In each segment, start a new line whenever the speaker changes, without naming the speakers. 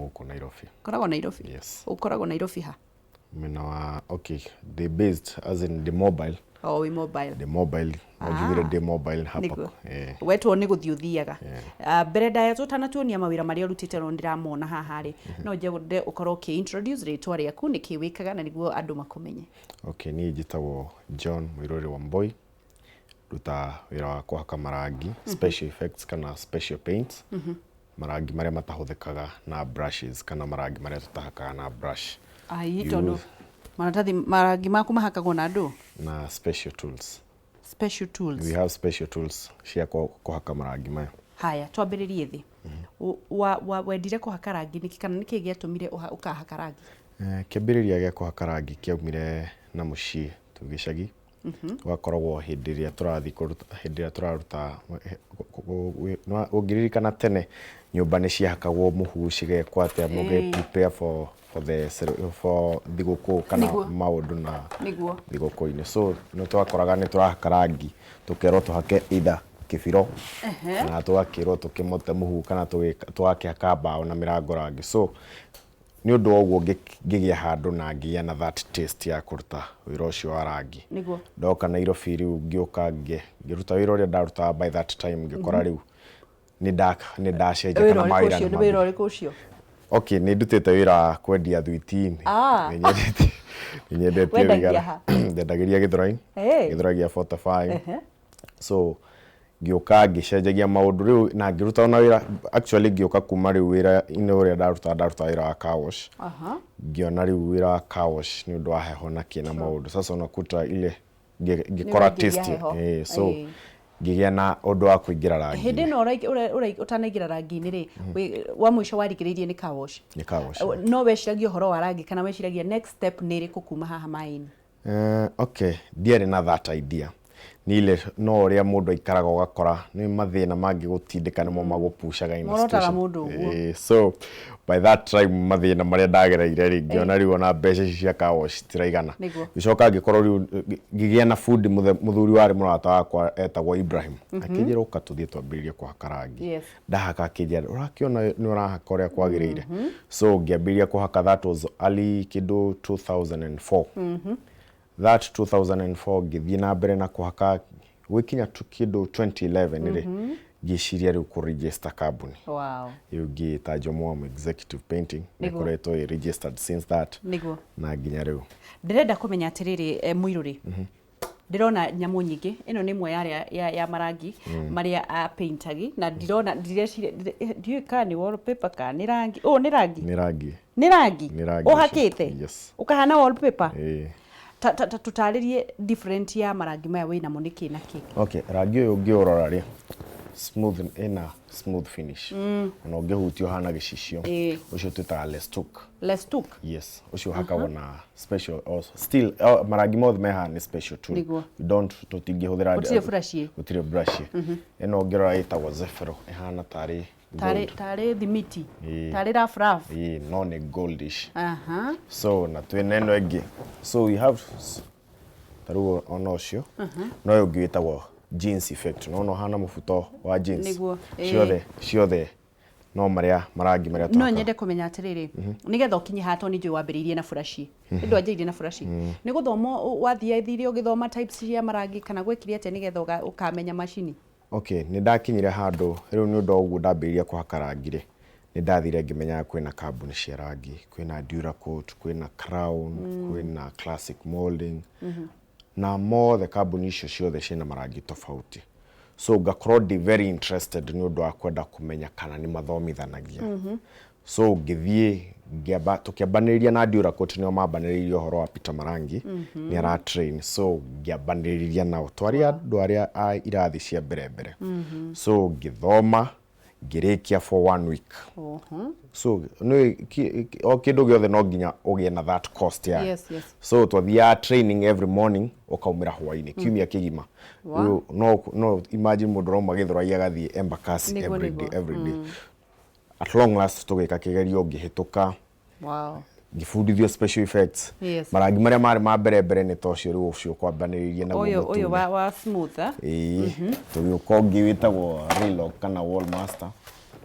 Gũkũ Nairobi.
Ũkoragwo Nairobi?
Yes.
Ũkoragwo Nairobi ha?
Mwena wa, okay, the based as in the mobile.
O wĩ mobile?
The mobile, no njugire ndĩ mobile hapa.
Nĩguo.
Eh.
Wetwo nĩ gũthiĩ ũthiaga. Ah, mbere ndaya tũtanatuonia mawĩra marĩa ũrutĩte no ndĩramona haha rĩ, no nyende ũkorwo ũkĩ introduce rĩtwa rĩaku, nĩkĩ wĩkaga na nĩguo andũ makũmenye.
Okay, niĩ njĩtagwo John Mũirũrĩ Wambui, nduta wĩra wa kũhaka marangi, special effects kana special paints, marangi marĩa matahũthĩkaga na brushes kana marangi marĩa tũtahakaga na brush.
Ai, tondũ maratathi marangi maku mahakagwo na ndũ?
Na special tools.
Special tools.
We have special tools cia kũhaka marangi maya.
Haya, twambĩrĩrie thĩ. Wendire kũhaka rangi nĩkĩ kana nĩkĩ gĩatũmire ũkahaka rangi?
Eh, kĩambĩrĩria gĩa kũhaka rangi kĩaumire na mũciĩ twĩ gĩcagi. Gwakoragwo hĩndĩ ĩrĩa tũrathiĩ kũruta, hĩndĩ ĩrĩa tũraruta, ũngĩririkana tene nyũmba nĩ ciahakagwo mũhu cigekwo atĩa, mũgĩ prepare for thigũkũ kana maũndũ na thigũkũ-inĩ. So nĩ twakoraga nĩ tũrahaka rangi, tũkerwo tũhake either kĩbiro kana tũgakĩrwo tũkĩmote mũhu kana tũgakĩhaka mbaũ na mĩrango rangi. So nĩ ũndũ wa ũguo ngĩgĩa handũ na ngĩgĩa na that taste ya kũruta wĩra ũcio wa rangi. Ndoka Nairobi rĩu ngĩũka ngĩruta wĩra ũrĩa ndarutaga by that time, ngĩkora rĩu nĩ ndacenjia
Wĩra
kana
ũrĩkũ
mawĩra
ũcio?
nĩ
Nĩ wĩra
mambia.
ũrĩkũ ũcio?
Okay, nĩ ndutĩte wĩra wa kwendia thwiti. Nĩ nyendetie
Wendagia
thigara.
ha?
Ndendagĩria Gĩthũrai. Gĩthũrai gĩa 45. So ngĩũka ngĩcenjagia maũndũ rĩu na ngĩruta ona wĩra, actually ngĩũka kuma rĩu wĩra-inĩ ũrĩa ndarutaga, ndarutaga wĩra wa car wash. Ngĩona rĩu wĩra wa car wash nĩ ũndũ wa heho na kĩ na maũndũ. Sasa unakuta ile ngĩkora
Nĩ ũraingĩria
taste
heho.
So ngĩgĩa na ũndũ wa kũingĩra rangi-inĩ.
Hĩndĩ ĩno ũtanaingĩra rangi-inĩ rĩ, wa mũico warigĩrĩirie nĩ car wash?
Nĩ car wash.
No weciragia ũhoro wa rangi kana weciragia next step nĩ ĩrĩkũ kuma haha maĩ-inĩ?
Okay, ndiarĩ na that idea. Nĩ ile no ũrĩa mũndũ aikaraga ũgakora nĩ mathĩna mangĩgũtindĩka nĩmo magũpushaga in a
Morotaga
situation.
Mũndũ ũguo.
So by that time mathĩna marĩa ndagereire rĩ, ngĩona rĩu ona mbeca ici cia car wash citiraigana. Ngĩcoka ngĩkorwo rĩu ngĩgĩa na bundi mũthuri warĩ mũrata wakwa etagwo Ibrahim. Akĩnjĩra ũka tũthiĩ twambĩrĩrie kũhaka rangi. Ndahaka akĩnjĩra ũrakĩona nĩ ũrahaka ũrĩa kwagĩrĩire. So ngĩambĩrĩria kũhaka, that was early kĩndũ 2004. That 2004 ngĩthiĩ na mbere na kũhaka gwĩkinya tu kĩndũ 2011 rĩ, ngĩciria rĩu kũ register kambuni. Rĩu ngĩĩta Jomoam Executive Painting. Nĩkoretwo ĩ registered since that na nginya rĩu.
Ndĩrenda kũmenya atĩrĩrĩ, Mũirũrĩ, ndĩrona nyamũ nyingĩ, ĩno nĩ ĩmwe ya, ya, ya marangi marĩa a paintagi na ndirona, ndireciria, ndiũĩ kana nĩ wallpaper kana nĩ rangi. Ũũ nĩ rangi?
Nĩ rangi.
Nĩ rangi?
Nĩ rangi ũcio.
Ũhakĩte?
Yes.
Ũkahana wallpaper?
Ĩĩ.
Ta tũtarĩrie different ya marangi maya wĩ namo nĩ kĩ na kĩ.
Okay, rangi ũyũ ũngĩũrora rĩ, smooth, ĩna smooth finish. Ona ũngĩhutia ũhana gĩcicio. Ũcio twĩtaga Lestuk.
Lestuk?
Yes, ũcio ũhakagwo na special also. Still, oh, marangi mothe me haha nĩ special tool. We don't, tũtingĩhũthĩra
Gũtirĩ brush.
Gũtirĩ brush. Ĩno ũngĩrora ĩtagwo Zephyro, ĩhana tarĩ
Tarĩ
gold.
Tarĩ thimiti. Tarĩ rough rough.
Ĩĩ, no nĩ goldish. So na twĩna ĩno ĩngĩ. So we have ta rĩu ona ũcio. No ũyũ ũngĩ wĩtagwo jeans effect. No ũhana mũbuto wa jeans. Ciothe ciothe no marĩa marangi marĩa
No
twahaka.
Nyende kũmenya atĩrĩrĩ, nĩgetha ũkinye haha, tondũ nĩ njũĩ wambĩrĩirie na buraci, nĩ ndwanjĩrĩirie na buraci, nĩ gũthoma wathiathire ũgĩthoma types cia marangi kana gwekire atĩa nĩgetha ũkamenya macini?
Okay, nĩ ndakinyire handũ rĩu nĩ ũndũ wa ũguo ndambĩrĩria kũhaka rangi rĩ, nĩ ndathire ngĩmenyaga kwĩna kambuni cia rangi, kwĩna Duracoat, kwĩna Crown, kwĩna Classic Moulding, na mothe kambuni icio ciothe ciĩna marangi tofauti. So ngakorwo ndĩ very interested nĩ ũndũ wa kwenda kũmenya kana nĩ mathomithanagia. So ngĩthiĩ ngĩamba tũkĩambanĩrĩria na Duracoat, nĩo mambanĩrĩirie ũhoro wa Peter Marangi nĩ ara train, so ngĩambanĩrĩria nao twarĩ andũ arĩa a irathi cia mbere mbere. So ngĩthoma ngĩrĩkia for one week. So nĩ o kĩndũ gĩothe no nginya ũgĩe na that cost yayo. So twathiaga training every morning, ũkaumĩra hwainĩ kiumia kĩgima. Rĩu no imagine mũndũ ũrauma Gĩthũrai agathiĩ Embakasi every day, every day. At long last tũgĩka kĩgerio ngĩhĩtũka. Ngĩbundithio special effects. Marangi marĩa marĩ ma mbere mbere nĩ ta ũcio rĩu ũcio kwambanĩrĩirie naguo
Ũyũ
mũtune.
Wa smooth, eh?
Ĩĩ, tũgĩũka ũngĩ wĩtagwo Relock kana Wall Master.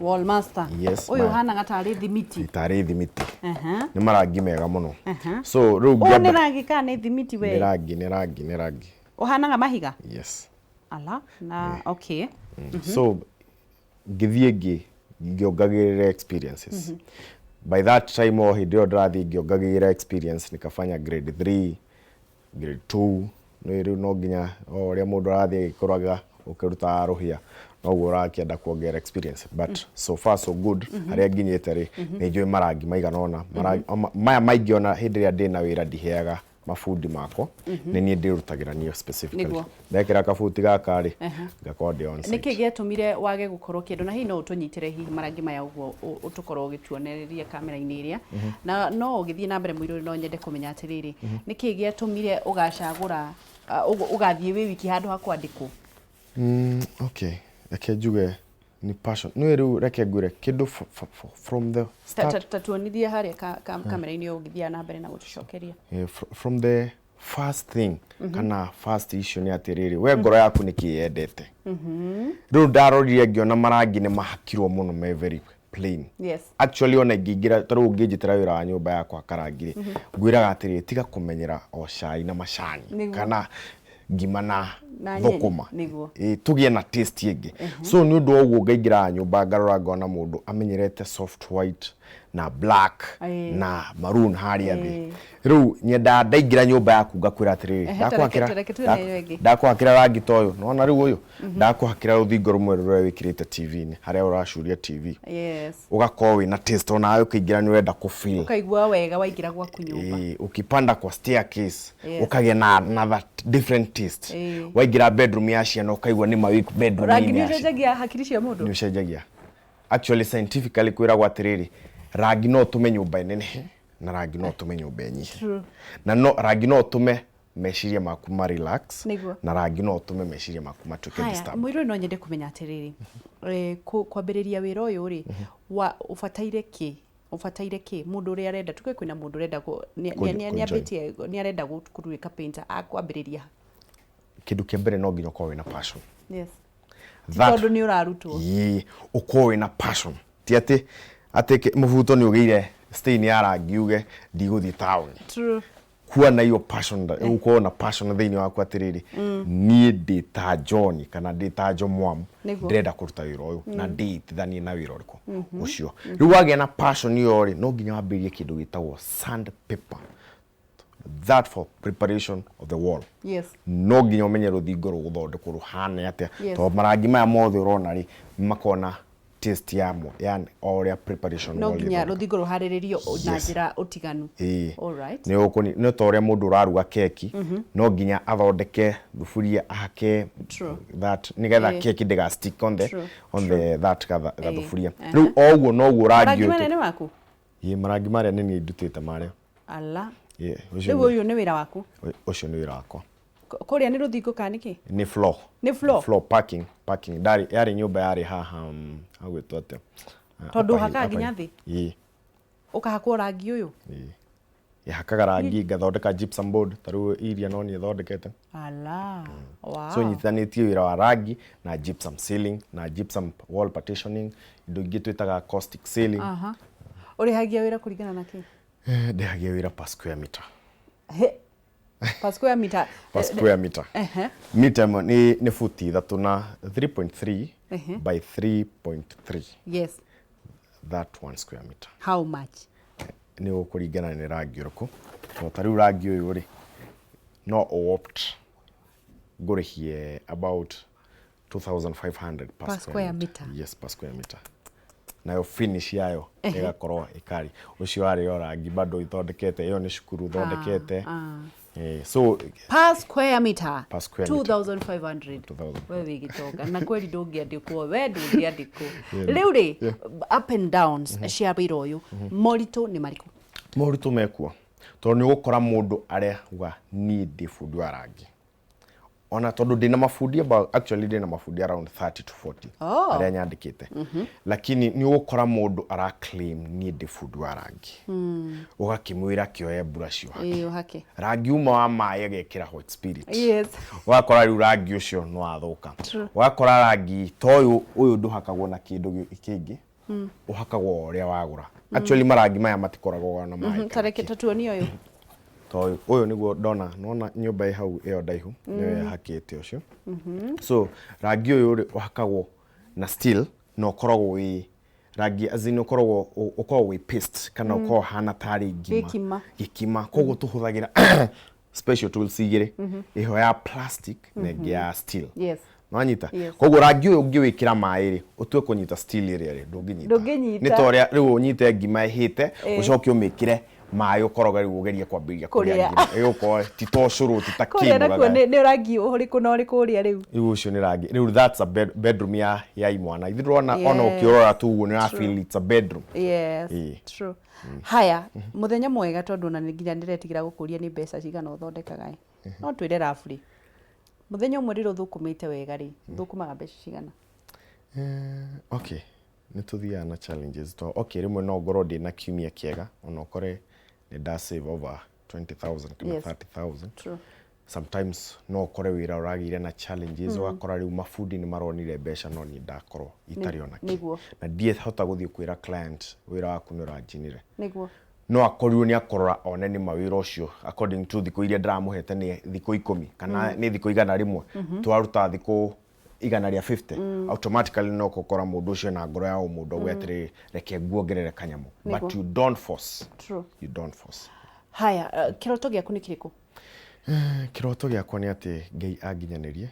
Wall Master.
Yes,
Ũyũ ũhanaga tarĩ thimiti.
Tarĩ thimiti.
Aha.
Nĩ marangi mega mũno.
Aha.
So rĩu
Ũyũ nĩ
ngĩamba
rangi kana nĩ thimiti
nĩ
we?
rangi, nĩ rangi, nĩ rangi.
Ũhanaga mahiga?
Yes.
Ala, na okay.
So ngĩthiĩ ngĩongagĩrĩra experiences. By that time, o hĩndĩ ĩyo ndĩrathiĩ ngĩongagĩrĩra experience, nikafanya grade 3, grade 2. Nĩ rĩu no nginya o ũrĩa mũndũ arathiĩ agĩkũraga, ũkĩrutaga rũhĩa, noguo ũrakĩenda kuongerera experience, but so far so good. Harĩa nginyĩte rĩ, nĩ njũĩ marangi maigana ũna. Maya maingĩ, ona hĩndĩ ĩrĩa ndĩna wĩra, ndiheaga mabundi makwa, nĩ niĩ ndĩrutagĩra niĩ specifically. Ndekĩra kabuti gaka rĩ, ngakorwo ndĩ on
Nĩ
site.
kĩ gĩatũmire wage gũkorwo kĩndũ, na hihi no ũtũnyitĩre hihi marangi maya ũguo, ũtũkorwo ũgĩtuonereria kamera-inĩ ĩrĩa, na no ũgĩthiĩ na mbere, mũirũrĩ, no nyende kũmenya atĩrĩrĩ, nĩ kĩ gĩatũmire ũgacagũra ũgathiĩ wĩ wiki handũ ha kwandĩkwo?
Okay, reke njuge ni passion. Nĩ rĩu reke ngwĩre kĩndũ from the start.
Ta tuonithie harĩa kamera-inĩ ĩyo ũgĩthiaga na mbere na gũtũcokeria.
From the first thing kana first issue nĩ atĩrĩrĩ, we ngoro yaku nĩ kĩ yendete? Rĩu ndarorire ngĩona marangi nĩ mahakirwo mũno, me very plain. Actually, ona ingĩingĩra ta rĩu ũngĩnjĩtĩra wĩra wa nyũmba yakwa karangi rĩ, ngwĩraga atĩrĩrĩ, tiga kũmenyera o cai na macani kana ngima na
Na nyeni,
thũkũma.
Nĩguo.
Ĩ, tũgĩe na taste ĩngĩ. So nĩ ũndũ wa ũguo ngaingĩra nyũmba, ngarora, ngona mũndũ amenyerete soft white na black na maroon harĩa thĩ. Rĩu nyendaga ndaingĩra nyũmba yaku ngakwĩra atĩrĩrĩ,
Ehe, tareke tuone ĩyo ĩngĩ.
Ndakũhakĩra rangi ta ũyũ, nĩwona rĩu ũyũ, ndakũhakĩra rũthingo rũmwe rũrĩa wĩkĩrĩte TV-inĩ, harĩa ũracuria TV, ũgakorwo wĩna taste, onawe ũkĩingĩra nĩ ũrenda kũ feel.
Ũkaigua wega waingĩra gwaku nyũmba.
Ĩĩ, ukipanda kwa staircase ukagĩa na another different taste. Waingĩra bedroom ya ciana, ũkaigua nĩ ma wĩ bedroom
Rangi nĩ
ya ciana.
ũcenjagia hakiri cia mũndũ.
Nĩ ũcenjagia. Actually, scientifically kwĩragwo atĩrĩrĩ, rangi no ũtũme nyũmba ĩnenehe na rangi no ũtũme nyũmba ĩnyihe. Na no rangi no ũtũme meciria maku ma relax na rangi no ũtũme meciria maku matuĩke
Haya,
disturbed.
Mũirũ, no nyende kũmenya atĩrĩrĩ, kwambĩrĩria wĩra ũyũ rĩ, wa ũbataire kĩ? Ũbataire kĩ mũndũ ũrĩa arenda, tuge kwĩna mũndũ ũrenda
Kũ join.
Nĩambĩtie, nĩ arenda gũtuĩka painter, akwambĩrĩria ha?
Kĩndũ kĩa mbere, no nginya ũkorwo wĩna passion.
Ti tondũ nĩ ũrarutwo.
Ĩĩ, ũkorwo wĩna passion, ti atĩ mũbuto nĩ ũgĩire stain ya rangi uge ndigũthiĩ taũni. Kuwa na hiyo passion, ukorwo na passion thĩinĩ waku atĩrĩrĩ, niĩ ndĩ ta John kana ndĩ ta Jomwam, ndĩrenda kũruta wĩra ũyũ na ndĩitithanie na wĩra ũrĩkũ ũcio. Rĩu wagĩa na passion ĩyo rĩ, no nginya wambĩrĩrie kĩndũ gĩtagwo sand paper, that for preparation of the wall. No nginya ũmenye rũthingo rũgũthondekwo rũhane atĩa, tondũ marangi maya mothe ũrona rĩ, makona taste yamo, yani o ũrĩa preparation
No
wall
nginya
ĩthondekagwo.
Rũthingo rũharĩrĩrio na njĩra ũtiganu.
Ĩĩ.
Alright.
Nĩ ta ũrĩa mũndũ ũraruga keki, no nginya athondeke thuburia, ahake that nĩgetha keki ndĩga stick on the on the that gathuburia. Rĩu o ũguo noguo rangi
Marangi
ũyũ.
marĩa nĩ waku?
Ĩĩ, marangi marĩa nĩ niĩ ndutĩte marĩa.
Ala.
Ĩĩ, ũcio
Rĩu ũyũ nĩ wĩra waku?
Ũcio nĩ wĩra wakwa.
Kũrĩa nĩ rũthingo kana nĩkĩ?
Nĩ floor.
Nĩ floor?
Floor parking, parking. Ndarĩ yarĩ nyũmba yarĩ haha, hagwĩtwo atĩa?
Tondũ ũhakaga nginya thĩ?
Ĩĩ.
Ũkahakwo rangi ũyũ?
Ĩĩ. Hakaga rangi, ngathondeka gypsum board, ta rĩu iria no niĩ thondekete.
Ala. Wow.
So nyitithanĩtie wĩra wa rangi na gypsum ceiling na gypsum wall partitioning, indo ingĩ twĩtaga caustic ceiling.
Aha. Ũrĩhagia wĩra kũringana na kĩ?
Ndĩhagia wĩra per square meter.
He. Per square meter.
Per square meter. Mita ĩmwe nĩ futi 3 na 3.3 by 3.3. That one square meter.
How much?
Nĩ ũkũringana nĩ rangi ũrĩkũ, tondũ ta rĩu rangi ũyũ rĩ, no opt ngũrĩhie about 2500 per
Per square meter.
Yes, per square meter. Nayo finish yayo ĩgakorwo ĩkari ũcio warĩ o rangi bado ithondekete, ĩyo nĩ cukuru thondekete. So
Per square meter.
Per square meter.
2500.
2000.
We wĩ gĩtonga na kweri ndũngĩandĩkwo, we ndũngĩandĩkwo. Rĩu rĩ, up and downs cia wĩra ũyũ, moritũ nĩ marĩkũ?
Moritũ mekuo tondũ nĩ ũgũkora mũndũ arauga, "Niĩ ndĩ bundi wa rangi," ona tondũ ndĩna mabundi about, actually ndĩna mabundi around 30 to 40 arĩa nyandĩkĩte, lakini nĩ ũgũkora mũndũ ara claim, "Niĩ ndĩ bundi wa rangi," ũgakĩmwĩra kĩoye brush ũhake.
Ĩĩ, ũhake.
Rangi uma wa maĩ, agekĩra white spirit. Ũgakora rĩu rangi ũcio nĩ wathũka. Ũgakora rangi ta ũyũ, ũyũ ndũhakagwo na kĩndũ kĩngĩ. Ũhakagwo o ũrĩa wagũra. Actually marangi maya matikoragwo na maĩ kana
Ta reke
kĩ.
Tatuonie ũyũ.
Ta ũyũ, ũyũ nĩguo ndona nona nyũmba ĩ hau ĩyo ndaihu nĩyo ĩhakĩte ũcio. So rangi ũyũ rĩ, ũhakagwo na steel na ũkoragwo wĩ rangi, as in ũkoragwo wĩ paste kana ũkoragwo ũhana tarĩ ngima.
Gĩkima.
Gĩkima. Koguo tũhũthagĩra special tools igĩrĩ, ĩho ya plastic na ĩngĩ ya steel. Nwanyita?
Yes.
Koguo rangi ũyũ ũngĩwĩkĩra maĩ rĩ, ũtue kũnyita steel ĩrĩa rĩ, ndũngĩnyita.
Ndũngĩnyita.
Nĩ ta ũrĩa rĩu ũnyite ngima ĩhĩte, ũcoke ũmĩkĩre maĩ ũkoroge, rĩu ũgerie kwambĩrĩria kũrĩa
Kũrĩa.
ngima. Ĩgũkorwo ti ta ũcũrũ, ti ta
Kũrĩa nakuo
kĩmũgagayo.
Nĩ rangi ũrĩkũ na ũrĩkũ ũrĩa rĩu?
Rĩu ũcio nĩ rangi rĩu, that's a bedroom ya imwana. Ithuĩ ndĩrona ona ũkĩrora tu ũguo nĩ ũra feel it's a bedroom. Ĩĩ.
True. Haya, mũthenya mwega, tondũ ona nginya ndĩretigĩra gũkũria nĩ mbeca cigana ũthondekaga ĩ. No twĩre roughly. Mũthenya ũmwe rĩrĩa ũthũkũmĩte wega rĩ, ũthũkũmaga mbeca cigana?
Okay, nĩ tũthiaga na challenges to okay, rĩmwe no ngorwo ndĩna kiumia kĩega, ona ũkore nĩ nda save over 20,000 kana 30,000. Sometimes no ũkore wĩra ũragĩire na challenges, ũgakora rĩu mabundi nĩ maronire mbeca no niĩ ndakorwo itarĩ ona kĩ. Na ndiahota gũthiĩ kwĩra client wĩra waku nĩ ũranjinire. No akorirwo nĩ akorora one nĩ ma wĩra ũcio according to thikũ iria ndĩramũhete nĩ thikũ 10 kana nĩ thikũ 100, twaruta thikũ 150, automatically no gũkora mũndũ ũcio na ngoro ya ũmũndũ auge atĩrĩrĩ, reke nguongerere kanyamũ, but you don't force. You don't force.
Haya, kĩroto gĩaku nĩ kĩrĩkũ?
Kĩroto gĩakwa nĩ atĩ Ngai anginyanĩrie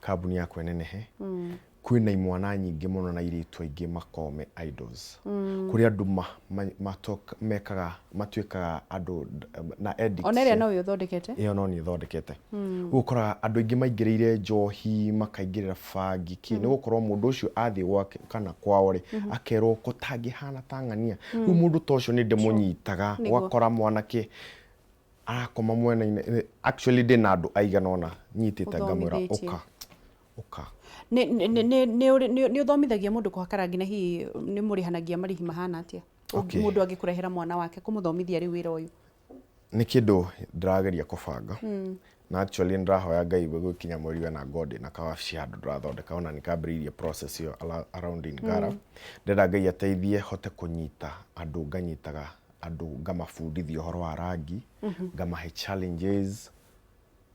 kambuni yakwa ĩnenehe. Kwĩna imwana nyingĩ mũno na airĩtu aingĩ makoragwo me idols. Kũrĩ andũ mekaga matuĩkaga andũ na addicts.
Ona ĩrĩa nowe ũthondekete?
Ĩyo no niĩ thondekete. Rĩu ũkoraga andũ aingĩ maingĩrĩire njohi, makaingĩrĩra bangi, kĩ nĩ gũkorwo mũndũ ũcio athiĩ gwake kana kwao rĩ, akerwo ko tangĩhana ta ng'ania. Rĩu mũndũ ta ũcio nĩ ndĩmũnyitaga. Ũgakora mwanake arakoma mwena-inĩ. Actually ndĩna andũ aigana ũna nyitĩte ngamwĩra
Ũthomithĩtie.
Ũka ũka.
Nĩ ũthomithagia mũndũ kũhaka rangi, na hihi nĩ mũrĩhanagia marĩhi mahana atĩa?
Okay.
Mũndũ angĩkũrehera mwana wake kũmũthomithia rĩu wĩra ũyũ?
Nĩ kĩndũ ndĩrageria kũbanga, na actually nĩndĩrahoya Ngai gũgĩkinya mweri wena ngorwo ndĩna kawabici handũ ndĩrathondeka, ona nĩ kambĩrĩirie process ĩyo around in Ngara. Ndĩrenda Ngai ateithie hote kũnyita andũ, nganyitaga andũ ngamabundithia ũhoro wa rangi, ngamahe challenges,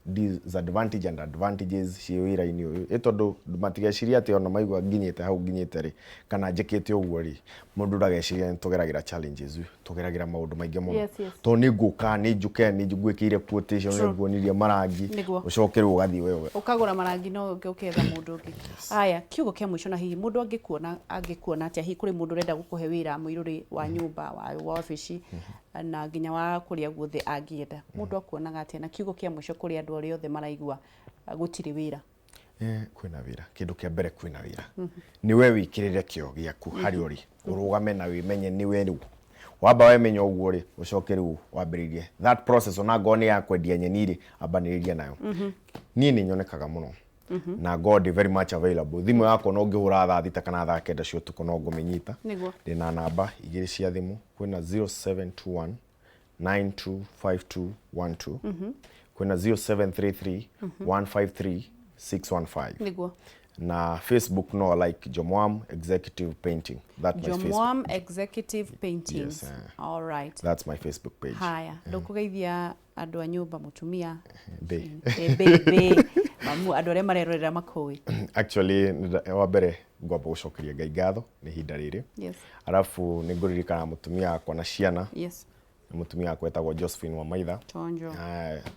disadvantage and advantages ciĩ wĩra-inĩ ũyũ, ĩ tondũ matigecirie atĩ ona maigua nginyĩte hau nginyĩte rĩ, kana njĩkĩte ũguo rĩ, mũndũ ndageciria nĩ tũgeragĩra challenges, tũgeragĩra maũndũ maingĩ mũno. Tondũ nĩ ngũka nĩ njũke nĩ ngwĩkĩire quotation, nĩ nguonirie marangi, ũcoke rĩu ũgathiĩ we
Ũkagũra marangi no ũke ũketha mũndũ ũngĩ. Haya, kiugo kĩa mũico, na hihi mũndũ angĩkuona atĩa? Hihi kũrĩ mũndũ ũrenda gũkũhe wĩra mũirũrĩ wa nyũmba, wa wabici na nginya wa kũrĩa guothe angĩenda, mũndũ akuonaga atĩa? Na kiugo kĩa mũico kũrĩ andũ arĩa othe maraigua gũtirĩ wĩra.
Kwĩna wĩra. Kĩndũ kĩa mbere, kwĩna wĩra. Nĩ we wĩkĩrĩre kĩo gĩaku harĩa ũrĩ, ũrũgame na wĩmenye nĩwe. Rĩu wamba wemenya ũguo rĩ, ũcoke rĩu wambĩrĩrie that process, ona ngorwo nĩ ya kwendia nyeni rĩ, ambanĩrĩria nayo. Niĩ nĩ nyonekaga mũno na ngorwo ndĩ very much available. Thimũ yakwa no ngĩhũra thaa 6 kana thaa 9 cia ũtukũ no ngũmĩnyita. Ndĩna namba igĩrĩ cia thimũ. Kwĩna 0721 925212, kwĩna 0733 153 615. Na Facebook no like Jomwam Executive Painting. That my Facebook.
Jomwam Executive Paintings.
Yes.
All right.
That's my Facebook page.
Haya, ndũkũgeithia andũ a nyũmba, mũtumia?
Ndĩ.
Baby, mamu, andũ arĩa marerorera makũĩ.
Actually wa mbere ngwamba gũcokeria Ngai ngatho nĩ ihinda rĩrĩ. Arabu nĩ ngũririkana mũtumia wakwa na ciana. Mũtumia wakwa etagwo Josephine Wamaitha.
Chonjo.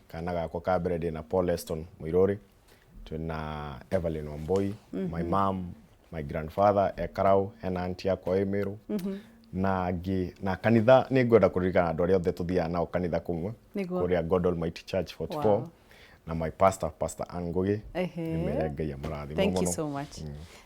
Kana gakwa ka mbere ndĩna Paul Eston Mũirũrĩ, twĩna Evelyn Wambui, my mom, my grandfather e Karau, hena auntie yakwa wĩ Meru na angĩ na kanitha. Nĩ ngwenda kũririkana andũ arĩa othe tũthiaga nao kanitha kũmwe kũrĩa God Almighty Church 44 na my pastor, Pastor Ann Ngugi. Nĩmere Ngai amũrathime
Thank you
mũno.
So much.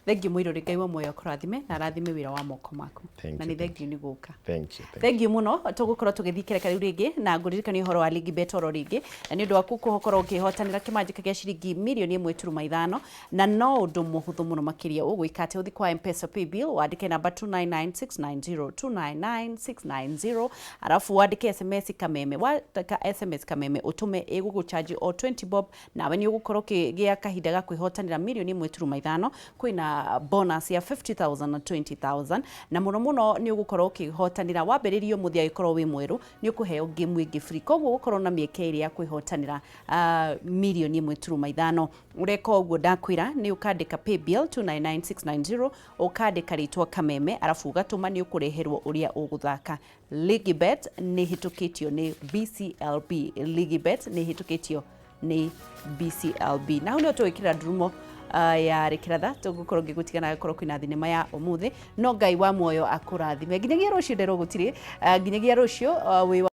Thank you mũirũrĩ, Ngai wa muoyo akũrathime na arathime wĩra wa moko maku.
Thank
Na
you,
nĩ thank you nĩ gũka.
Thank you, thank you.
Thank you mũno. Tũgũkorwo tũgĩthiĩ kĩreka rĩu rĩngĩ na ngũririkania ũhoro wa Ligi Bet oro rĩngĩ, na nĩ ũndũ waku kũkorwo ũkĩhotanĩra kĩmanjĩka gĩa ciringi mirioni 1.5, na no ũndũ mũhũthũ mũno makĩria. Ũgwĩka atĩ ũthiĩ kwa M-Pesa paybill, wandĩke namba 299690, 299690, arabu wandĩke SMS kameme. Wandĩka SMS kameme ũtũme, ĩgũgũcharge o 20. 20 bob, nawe nĩ ũgũkorwo ũkĩgĩa kahinda ga kwĩhotanĩra 1.5 mirioni. Kwĩna bonus ya 50,000 na 20,000, na mũno mũno nĩ ũgũkorwo ũkĩhotanĩra wambĩrĩrio mũthĩ. Angĩkorwo wĩ mwerũ, nĩ ũkũheo game ĩngĩ free, koguo gũkorwo na mĩeke ĩrĩ ya kwĩhotanĩra 1.5 mirioni. Ũreka ũguo ndakwĩra nĩ ũkandĩka paybill 299690, ũkandĩka rĩtwa Kameme, arabu ũgatũma, nĩ ũkũreherwo ũrĩa ũgũthaka. Ligibet nĩ hĩtũkĩtio nĩ BCLB. Ligibet nĩ hĩtũkĩtio nĩ BCLB. Na hau nĩho tũgwĩkĩra ndurumo ya rĩkĩratha. Tũgũkorwo ngĩgũtigana gũkorwo kwĩna thinema ya ũmũthĩ, no Ngai wa muoyo akũrathime nginyagia rũciũ. Nderwo gũtirĩ, nginyagia rũciũ, wĩ